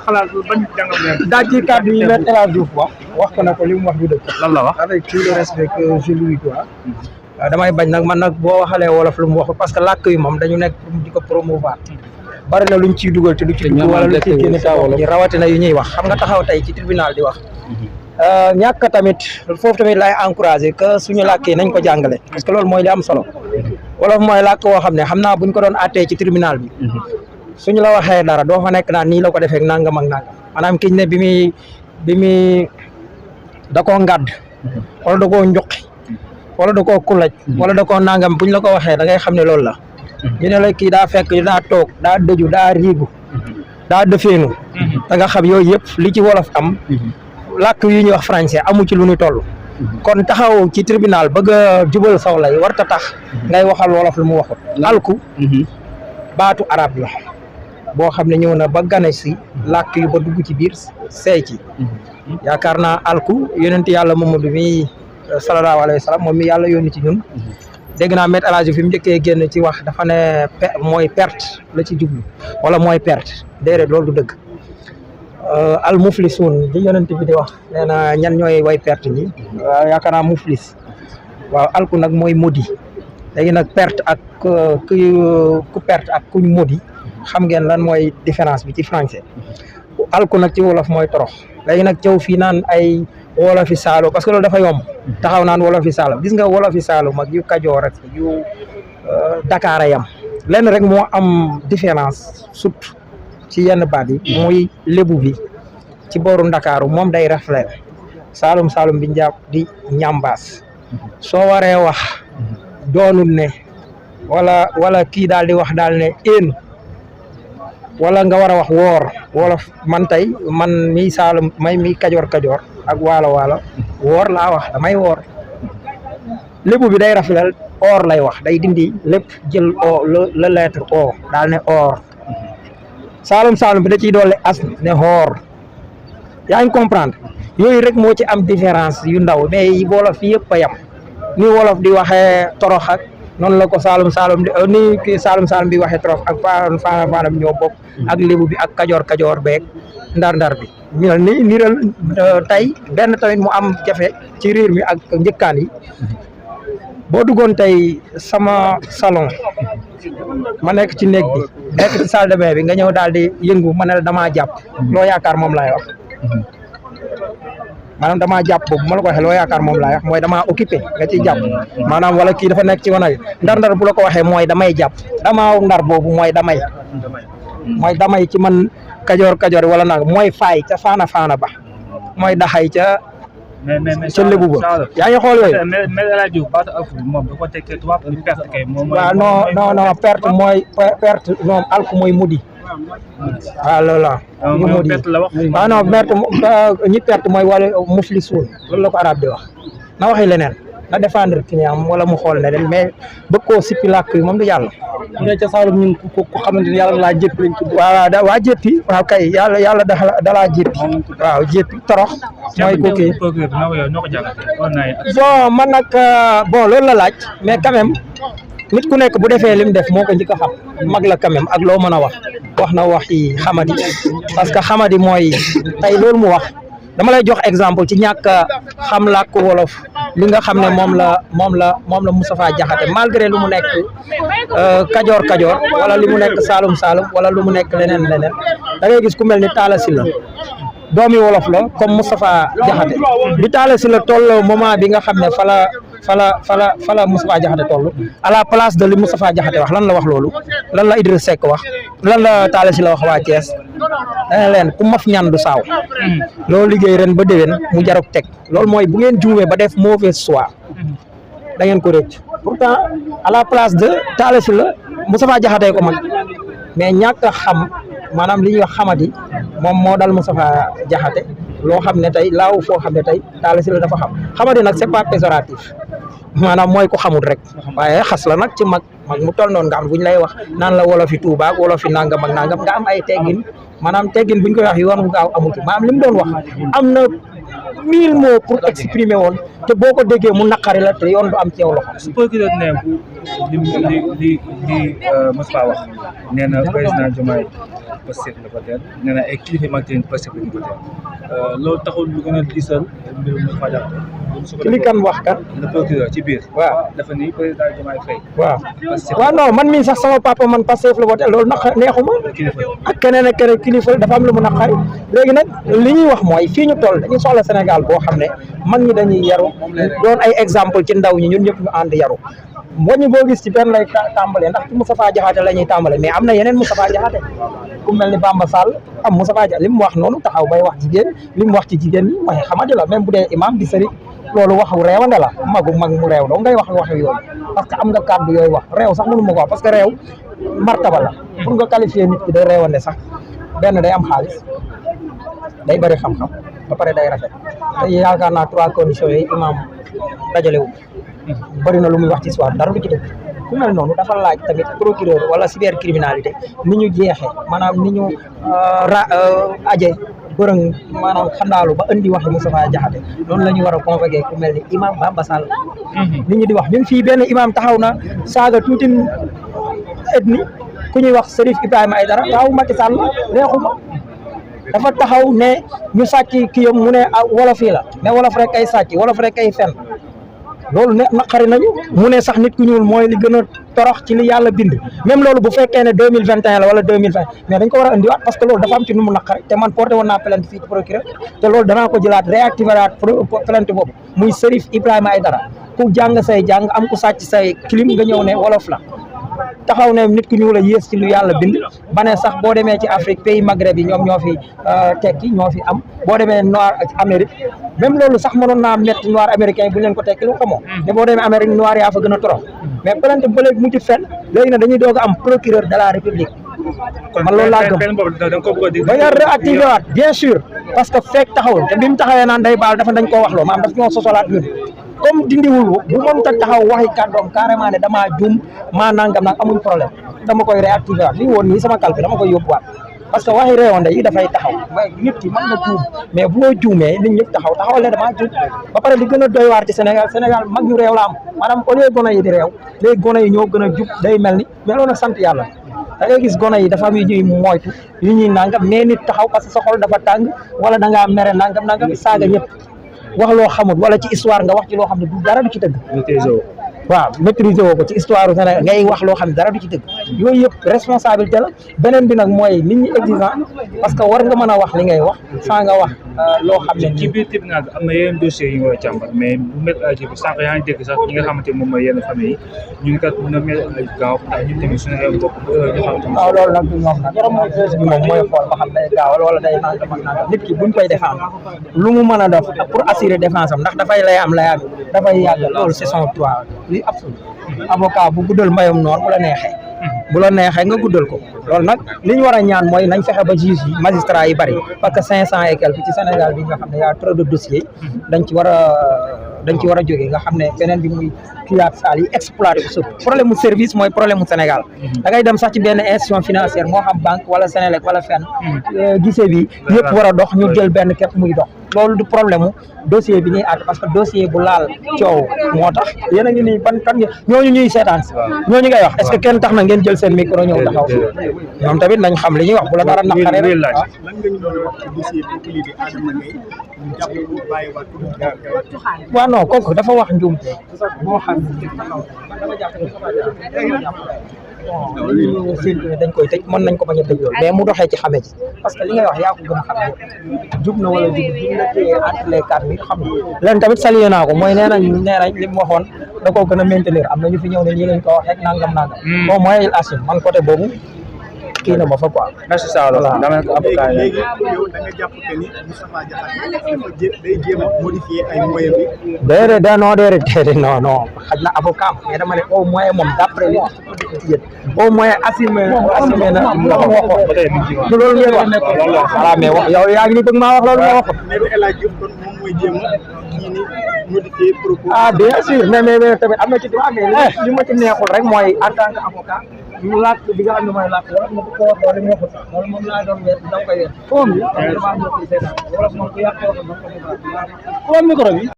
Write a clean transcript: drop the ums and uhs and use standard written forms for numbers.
xalaat ban jàngat ngeen. daaj ci kàddu yi Me El Hadji Diouf wax ko na ko li mu wax du dëgg. lan la wax avec tout le respect que je lui dois. damay bañ nag man nag boo waxalee wolof lu mu wax parce que làkk yi moom dañu nekk di ko promouvoir. bari na luñ ciy dugal te du ci dugg wala lu ciy génn ci rawatina yu ñuy wax xam nga taxaw tey ci tribunal di wax. ñàkk tamit foofu tamit lay encouragé que suñu làkk yi nañ ko jàngale parce que loolu mooy li am solo wolof mooy làkk woo xam ne xam naa buñ ko doon attee ci tribunal bi suñu la waxee dara doo fa nekk naan nii la ko defee nangam ak nangam maanaam kiñ ne bi muy da koo ngàdd wala da koo njuqi wala da koo kulaj wala da koo nangam buñ la ko waxee da ngay xam ne loolu la ñu ne la kii daa fekk daa toog daa dëju daa riigu daa dëfeenu da nga xam yooyu yëpp li ci wolof am làkk yi ñuy wax français amu ci lu ñu toll kon taxaw ci tribunal bëgg a jubal saw lay warta tax ngay waxal wolof lu mu waxut alku baatu arab la boo xam ne ñëw na ba gane si làkk yu ba dugg ci biir seey ci yaakaar naa alku yonent yàlla Mamadu mi sallallahu alayhi wa sallam moom mi yàlla yónni ci ñun dégg naa Me El Hadji fi mu njëkkee génn ci wax dafa ne mooy perte la ci jublu wala mooy perte déedéet loolu du dëgg al muflisuun di yonent bi di wax nee na ñan ñooy way perte ñi yaakaar naa muflis waaw alku nag mooy modi léegi nag perte ak ku perte ak kuñ modi xam ngeen lan mooy différence bi ci français alku nag ci wolof mooy torox léegi nag cëw fii naan ay wolofi saalo parce que loolu dafa yomb taxaw naan wolofi saalo gis nga wolofi saalo mag yu Kajoor rek yu Dakar a yam lenn rek moo am différence surtout ci yenn baat yi muy lébu bi ci booru Ndakaaru moom day rafle saalum bi njàpp di ñambaas soo waree wax doonul ne wala kii daal di wax daal ne een wala nga war a wax woor wolof man tey man mi saalum may mi kajoor ak waalo woor laa wax damay woor lébu bi day raflel or lay wax day dindi lépp jël o le lettre o daal ne or saalum bi da ciy doole as ne xoor yaa ngi comprendre yooyu rek moo ci am différence yu ndaw mais wolof yëpp a yam ni wolof di waxee torox ak noonu la ko saalum di ni kii saalum bi waxee torox ak faanam ñoo bokk ak lébu bi ak kajoor beeg ndar bi ñu ni niral tey benn tamit mu am jafe ci riir mi ak njëkkaan yi boo duggoon tey sama salon ma nekk ci néeg bi nekk ci salle de bain bi nga ñëw daal di yëngu ma ne la damaa jàpp loo yaakaar moom laay wax maanaam damaa jàpp boobu ma la ko waxee loo yaakaar moom laay wax mooy damaa occupé nga ciy jàpp maanaam wala kii dafa nekk ci wanag ndar bu la ko waxee mooy damay jàpp damaa ndar boobu mooy damay ci man kajoor wala nag mooy faay ca faana ba mooy daxay ca ca lébu ba yaa ngi xool yooyu Me El Hadji Diouf baatu alku moom da ko tekkee tubaab li perte kay moom waaw non perte mooy perte moom alku mooy mudi waaw loolu la ñu mudi waaw non ñi perte mooy wala muflisuun loolu la ko arab di wax na waxi leneen na défendre client wala mu xool leneen mais bëgg koo sippi làkk yi moom du yàlla ñu ne ca Saalum ñun ko xamante ni yàlla laa jéppi lañ tudd waaw waa jéppi waaw kay yàlla dalaa jéppi waaw jéppi torox mooy ko kii bon man nag bon loolu la laaj mais quand même nit ku nekk bu defee lim def moo ko njëkk a xam mag la quand même ak loo mën a wax na wax yi xamadi parce que xamadi mooy tey loolu mu wax dama lay jox exemple ci ñàkk xam làkk wolof li nga xam ne moom la Moustapha Diakhaté malgré lu mu nekk kajoor wala li mu nekk saalum wala lu mu nekk leneen da ngay gis ku mel ni Talla Sylla doomi wolof la comme Moustapha Diakhaté bi Talla Sylla toll moment bi nga xam ne fala Moustapha Diakhaté toll à la place de li Moustapha Diakhaté wax lan la wax loolu lan la Idriss Seck wax lan la Talla Sylla wax waa Thiès dana leen ku maf ñaan du saaw loolu liggéey ren ba déwén mu jarok teg loolu mooy bu ngeen juumee ba def mauvaise choix da ngeen ko rëcc pourtant à la place de Talla Sylla Moustapha Diakhaté ko mag mais ñàkk a xam maanaam li ñuy wax xamadi moom moo dal Moustapha Diakhaté loo xam ne tey laaw foo xam ne tey Talla Sylla dafa xam xamadi nag c'est pas péjoratif maanaam mooy ko xamul rek waaye xas la nag ci mag mu toll noonu nga xam bu ñu lay wax naan la wolofi Tuuba ak wolofi nangam ak nangam nga am ay teggin maanaam teggin bu ñu koy wax yoon wu gaaw amul maanaam li mu doon wax am na 1000 mots pour exprimer woon te boo ko déggee mu naqari la te yoon du am ci yow loxo. su procureur ne bu li Moustapha wax nee na président Diomaye Pastef la ko teel nee na ay kilifa mag Pastef la ñu ko teel loolu taxul lu gën a diisal mbirum Moustapha Diakhaté. li kan wax kan. le procureur ci biir. waaw dafa ni président Diomaye Faye. waaw non man mii sax sama papa man Pastef la voté loolu neexuma ak keneen ak keneen kilifa dafa am lu mu naqari léegi nag li ñuy wax mooy fii ñu toll dañuy soxla Sénégal boo xam ne mag ñi dañuy yaru doon ay exemple ci ndaw ñi ñun ñëpp ñu ànd yaru wañu boo gis ci benn lay tàmbalee ndax ci Moustapha Diakhaté la ñuy tàmbalee mais am na yeneen Moustapha Diakhaté ku mel ni Bamba Sall am Moustapha Diakhaté li mu wax noonu taxaw bay wax jigéen li mu wax ci jigéen ñi mooy xamadi la même bu dee imam di sëriñ loolu waxu réewande la mag mu réew doo ngay wax yooyu parce que am nga kàddu yooyu wax réew sax mënu ma ko wax parce que réew martaba la pour nga qualifier nit ki day réewande sax benn day am xaalis day bëri xam-xam ba pare day rafet te yaakaar naa 3 conditions yi imam dajale wu bëri na lu muy wax ci histoire dara du ci dëgg ku mel noonu dafa laaj tamit procureur wala cybercriminalité ni ñu jeexee maanaam ni ñu aje bërëng maanaam xandaalu ba indi waxi Moustapha Diakhaté loolu la ñu war a convoqué ku mel ni imam Bamba Sall nit ñi di wax ñun fii benn imam taxaw na saaga tuuti ethnie ku ñuy wax Serif Ibrahima Aïdara taxaw Macky Sall neexuma dafa taxaw ne ñu sàcc kiyam mu ne wolof yi la mais wolof rek ay sàcc wolof rek ay fen loolu ne naqari nañu mu ne sax nit ku ñuul mooy li gën a torox ci li yàlla bind même loolu bu fekkee ne 2021 la wala 2020 mais dañ ko war a indiwaat parce que loolu dafa am ci nu mu naqari te man porté woon naa plainte fii ci procureur te loolu danaa ko jëlaat réactiver waat plainte boobu muy Serif Ibrahima Aïdara ku jàng say jàng am ku sàcc say clim nga ñëw ne wolof la taxaw ne nit ku ñuul a yées ci lu yàlla bind ba ne sax boo demee ci Afrique pays Maghreb yi ñoom ñoo fi tekki ñoo fi am boo demee noir ak Amérique même loolu sax mënoon naa métti noir américain bu ñu leen ko tekki lu xamoo mais boo demee Amérique noir yaa fa gën a torox mais plainte ba léegi mujj fenn léegi nag dañuy doog a am procureur de la République man loolu laa gëm ba nga réactivé waat bien sûr parce que fekk taxawul te bi mu taxawee naan day baal dafa dañ koo wax loo maanaam daf ñoo sosolaat ñun comme dindiwul bu mënut a taxaw waxi kàddoom carrément ne damaa juum maa nangam nag amuñ problème dama koy réactivé waat li woon nii sama calpe dama koy yóbbuwaat parce que waxi réewande yi dafay taxaw nit ki mën na juum mais boo juumee nit ñëpp taxawal ne damaa juum ba pare li gën a doy waar ci Sénégal mag ñu réew la am maanaam au lieu gone yi di réew léegi gone yi ñoo gën a jub day mel ni mais loolu nag sant yàlla da ngay gis gone yi dafa am yu ñuy moytu yu ñuy nangam mais nit taxaw parce que sa xol dafa tàng wala da ngaa mere nangam saaga ñëpp wax loo xamul wala ci histoire nga wax ci loo xam ne du dara du ci dëgg waaw maîtriser woo ko ci histoire u Sénégal ngay wax loo xam ne dara du ci dëgg yooyu yëpp responsabilité la beneen bi nag mooy nit ñi exigeant parce que war nga mën a wax li ngay wax saa nga wax loo xam ne ci biir tribunal bi am na yeneen dossiers yi nga war a càmbar mais bu met ji bi sànq yaa ngi dégg sax ñi nga xamante moom mooy yenn famille yi ñun kat na met gaaw ndax ñun tamit suñu ay mbokk ñu xamante waaw loolu nag du ñoom nag juge bi moom mooy xool ba xam day gaawal wala day nangam ak nangam nit ki buñ koy défendre lu mu mën a def pour assurer défense am ndax dafay lay am layaag dafay yàgg loolu c'est son droit li absolu avocat bu guddal mbayam noor bu la neexee nga guddal ko loolu nag li ñu war a ñaan mooy nañ fexe ba juge yi magistrat yi bari parce que 500 et quelque ci Sénégal bi nga xam ne y a trop de dossiers dañ ci war a jógee nga xam ne beneen bi muy kiyaat saal yi exploité ko suuf problème mu service mooy problème mu Sénégal da ngay dem sax ci benn institution financière moo xam banque wala Sénélec wala fenn gisee bi yëpp war a dox ñu jël benn képp muy dox loolu du problème mu dossier bi ñuy àtt parce que dossier bu laal coow moo tax yéen a ngi nii ban kan ñooñu ñuy seetaan si ñooñu ngay wax est-ce que kenn tax na ngeen jël seen micro ñëw taxaw ñoom tamit nañ xam li ñuy wax bu la dara naqaree rek waaw non kooku dafa wax njuumte moo xam dañ koy tëj mën nañ ko bañ a tëj loolu mais mu doxee ci xame ji parce que li ngay wax yaa ko gën a xam jub na wala jub bi la téye entre les quatre mi xam leen tamit salué naa ko mooy nee nañ li mu waxoon da koo gën a maintenir am na ñu fi ñëw ne ñii lañ ko wax rek nangam bon mooy il assume man côté boobu kii na ma fa quoi. merci Saalum dama ko avocat yi léegi yow da nga jàpp que ni Moustapha Diakhaté dafa day jéem a modifier ay moyens bi. déedéet non xaj na avocat mais dama ne au moins moom d'après li au moins assumé na nga ko waxoon loolu ngeen wax voilà mais wax yow yaa ngi ni bëgg maa wax loolu nga wax mais El Hadj Diouf kon moom mooy jéem a kii ni modifier propos. ah bien sûr mais tamit am na ci droit mais li ma ci neexul rek mooy en tant que avocat ñu làkk bi nga xam ne mooy làkk wala ma ko wax wala mu waxul loolu moom laa doon wér da koy wér. foofu bi damaa ñëw ci seetaan wala moom ku yàq ko wax da ko micro bi